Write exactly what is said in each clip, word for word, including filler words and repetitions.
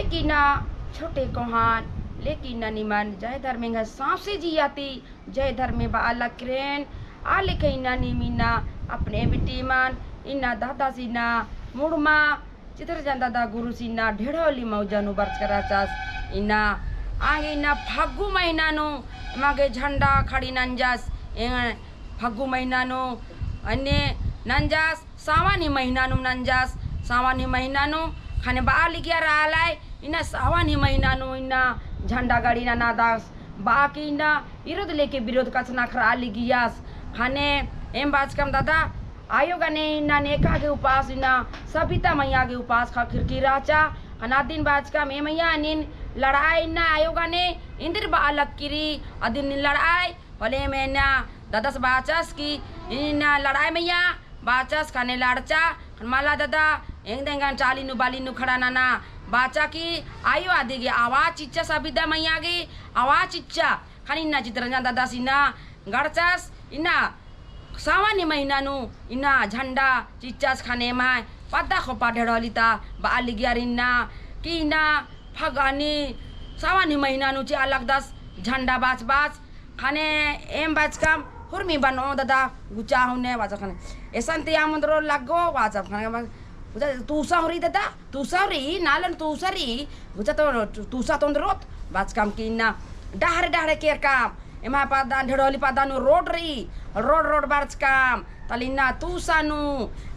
कि इन्ना छोटे कोहान, लेकिन इन्ना निमन जय धर्मे एंग्है सौंसे जिया ती जय धर्मे बआ लक्करेन। आ लेखे इन्ना नीम इन्ना अपने बिटी मन, इन्ना दादास इन्ना मुड़मा चितरंजन दादा गुरुस इन्ना ढेड़ोली मौजा नू बरचका रहचस। इन्ना आंगे इन्ना फग्गु महीना नू एमा गे झंडा खड़ी नंजस। एंग फग्गु महीना नू अन्ने नंजस, सावन ही महीना नू नंजस। सावन ही महीना नू ख़ने बआ लगिया रआलय, इन्ना सावन ही महीना नू इन्ना झंडा गड़ी ननादस। बआ की इन्ना इरोद लेके बिरोद कछनखरआ लगियस। ख़ने एम बाचकम दादा, आयो गने इन्ना नेका गे उपास इन्ना सबिता मइया गे उपास ख़क्खरकी रहचा। ख़ने अदिन बाचकम ए मइया नीन लड़ाय इन्ना आयो गने इन्द्रिम बआ लक्की रई, अदिन नीन लड़ाय होले एम इन्ना दादस बाचस कि इन्ना लड़ाय मइया बाचस ख़ने लड़चा। ख़ने मला दादा एंग देंगन चाली नू बाली नू खड़ा नना बाचा कि आयो अदी गे आवाज चिच्चा सबिता मइया गे आवाज चिच्चा। ख़ने इन्ना चितरंजन दादास इन्ना गड़चस इन्ना सावन ही महीना नू इन्ना झंडा चिच्चस। ख़ने एम्है पद्दा खोपा ढेड़ोली ता बआ लगियर इन्ना कि इन्ना फगनी सावन ही महीना नू चिआ लगदस झंडा बाच बाच। ख़ने एम बाचकम हुरमी बनो दादा गुचा होने बाचा ख़ने। एसन तिया मुंदरो लगो बाचा ख़ने गुचा तूसा हुरी दादा, तूसा हुरी, नालन तूसा रई, गुचा तो तूसा तोंदरोत बाचकम कि इन्ना डहरे डहरे केरकम। एम्है पद्दा ढेड़ोली पद्दा नू रोड रई, रोड रोड बरचकम। तले इन्ना तूसा नू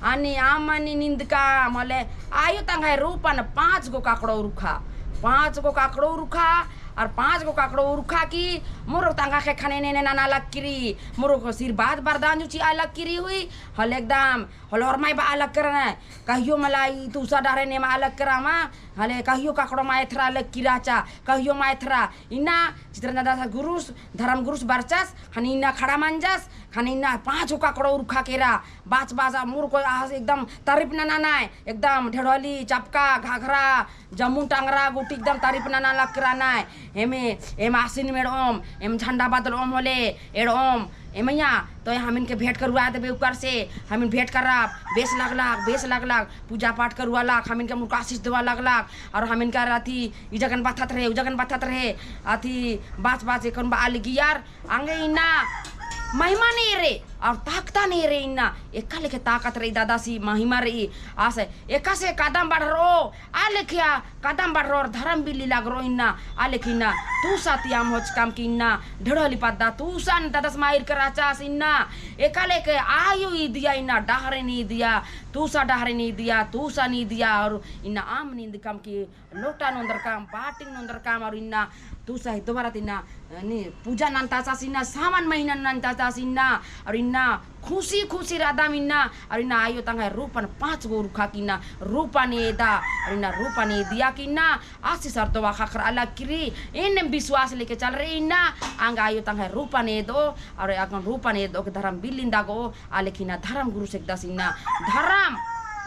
अनि अम्म नीम निंदकम होले आयो तंग्है रूपन पाँच गो काकड़ो उरखा, पाँच गो काकड़ो उरखा। अर पाँच गो काकड़ो उरखा कि मुरुक तंग्है ख़ेक्खन एन्ने नना लक्की रई, मुरुक आशीर्वाद बरदान जू चिआ लक्की रई हुई। होले एकदम होले ओर्माय बआ लक्करन, कहियो मला ई तूसा डहरे नेमा लक्करम, होले कहियो काकड़ो मा एथरा लक्की रहचा, कहियो मा एथरा। इन्ना चितरंजन दादा गुरुस, धरम गुरुस बरचस, ख़ने इन्ना खड़ा मंजस, ख़ने इन्ना पाँच गो काकड़ो उरखा केरा, बाच बाच मुरुक आस एकदम तरिप नना नाय, एकदम ढेड़ोली, चपका, घाघरा, जमुन टंगरा गूटी एकदम तरिप नना लक्करा नाय। एमे, एम आसिन मेड़ओम, एम झंडा बदलओम होले, एड़ओम, ए मइया, तो हमिन के भेंट करवा देबे उकर से, हमिन भेंट करब, बेस लगलक, बेस लगलक, पूजा पाठ करवा लक, हमिन के मुरुक आशीष देवा लगलक, और हमिन के अथी, ई जगन बथत रहे, उ जगन बथत रहे, अथी, बाच बाच एकन बआ लगियर, आंगे इन्ना महिमा ने रे, और ताकता ने रे इन्ना, एका लेखे ताकत रई दादासी महिमा रई, आस एकासे कदम बढ़रओ, आ लेखे आ कदम बढ़रओ और धरम बिल्ली लगरओ इन्ना, आ लेखे इन्ना, तूसा तिया अम्म होचकम कि इन्ना, ढेड़ोली पद्दा, तूसा न दादास मायर कराचास इन्ना, एका लेखे आयो ईदिया इन्ना, डहरे नीदिया, तूसा डहरे नीदिया, तूसा नीदिया, और इन्ना अम्म निंदकम कि लोटा नोंदरकम, बाटिंग नोंदरकम, और इन्ना तूसा ही दोबारा ती इन्ना, नी, पूजा नन्ताचास इन्ना, सावन महीना नन्ताचास इन्ना, और इन्ना खुशी खुशी रअदम इन्ना, और इन्ना आयो तंग्है रूपन पाँच गो उरखा कि इन्ना रूपन एदा, और इन्ना रूपन एदिया कि इन्ना आशीष और दुआ ख़क्खरआ लक्की रई, एन्ने विश्वास लेके चलरई इन्ना, आंगे आयो तंग्है रूपन एदो, और अक्कुन रूपन एदो के धरम बिल्लिन दगो, आ लेखे इन्ना धरम गुरुस एकदस इन्ना धरम,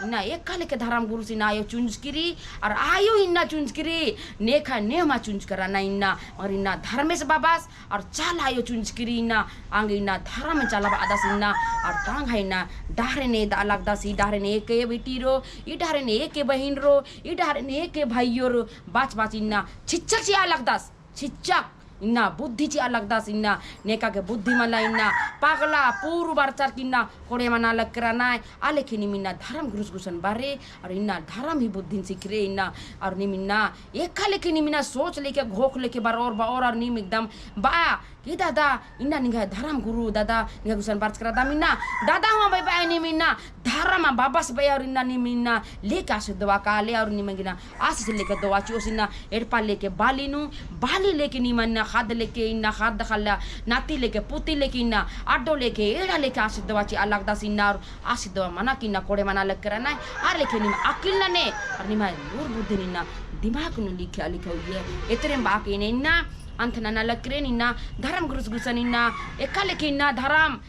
इन्ना एका लेखे धरम गुरुस इन्ना आयो चुंजकी रई, और आयो इन्ना चुंजकी रई, नेखा नेहमा चुंजकरा ना इन्ना, और इन्ना धर्मेस बाबास, और चाला आयो चुंजकी रई इन्ना, आंगे इन्ना धरम चाला बअदस इन्ना, और तंग्है इन्ना डहरे ने एदा लगदस, ई डहरे ने एके बेटी रओ, ई डहरे ने एके बहिन रओ, ई डहरे ने एके भइयो रओ, बाच बाच इन्ना छिच्चक चिआ लगदस। छिच्चक इन्ना बुद्धि चिआ लगदस इन्ना, नेका के बुद्धि मला इन्ना, पगला पूरु बरचर कि इन्ना कोड़े मना लक्करा नाय, आ लेखे नीम इन्ना धरम गुरुस गुसन बररे, और इन्ना धरम ही बुद्धिन सिखरे इन्ना, और नीम इन्ना एका लेखे नीम इन्ना सोच लेके घोख लेके बरओर बओर, और नीम एकदम बआ कि दादा, इन्ना निंग्है धरम गुरु दादा, निंग्है गुसन बरचका रअदम इन्ना, दादा हुआ बई बआ नीम इन्ना, धरम बाबस बआ और इन्ना नीम इन्ना, लेके आशीष दुआ काले और नीम इन्ना, आशीष लेके दुआ चिओस इन्ना, एड़पा लेके बाली नू, बाली लेके नीम इन्ना, ख़द्द लेके इन्ना, ख़द्द ख़ल्ला, नाती लेके, पुती लेके इन्ना, अड्डो लेके, एड़ा लेके आशीष दुआ चिआ लगदस इन्ना, और आशीष दुआ मना कि इन्ना, कोड़े मना लक्करा नाय, आर लेके नीम अकिल नने, और निम्है लूर बुद्धिन इन्ना, दिमाग नू लिखे, लिखे हुए, एतरेम बाकी ने इन्ना, अंत नना लक्करेन इन्ना, धरम गुरुस गुसन इन्ना, एका लेखे इन्ना, धरम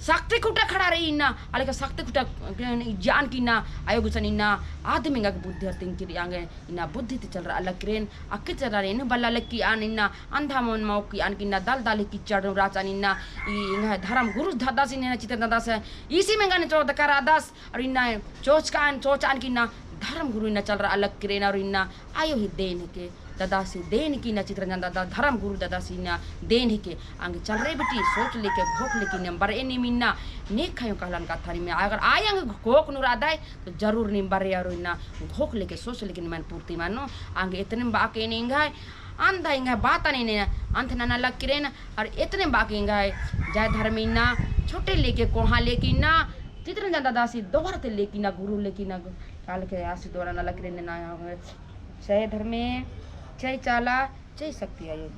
शक्ति खुटा खड़ा रई इन्ना, आ लेखे शक्ति खुटा ज्ञान की इन्ना, आयो गुसन इन्ना, आदमी गा बुद्धि हर तिंकी रई आंगे, इन्ना बुद्धि ती चलरआ लक्करेन, अक्की चलरआ एन्ने बल्ला लक्की आन इन्ना, अंधा मन मौकी आन की इन्ना, दल दल ही किच्चड़ नू राचान इन्ना, ई एंग्है धरम गुरुस धरदस इन्ना, चितरंजन दादास, ईसी मेंगा ने चोदका रअदस, और इन्ना चोचकान, चोचान की इन्ना धर्म गुरु इन्ना चलरआ लग किरेना और इन्ना आयो ही देन हेके। ददासी देन की इन्ना चितरंजन ददा धर्म गुरु ददासी इन्ना देन हेके। आंगे चलरे बेटी सोच लेके घोख लेके इन्ना बरए नीम इन्ना नेखा अयो कहलन कत्था नीम। अगर आयंग घोख नू रअदय तो जरूर नीम बरए और इन्ना घोख लेके सोच लेके नीम पूर्ति मनो। आंगे एतने बाके एंग्है अंधा एंग्है बातन एन्ने अंत नना लग किरेन। और एतने बाके एंग्है जय धर्म इन्ना छोटे लेके कोहाँ लेके इन्ना चितरंजन ददासी दोहर ते लेके इन्ना गुरु लेके इन्ना काल के आसी दोहर नना लग किरेन ना। जय धर्मे, जय चाला, जय शक्ति आयो।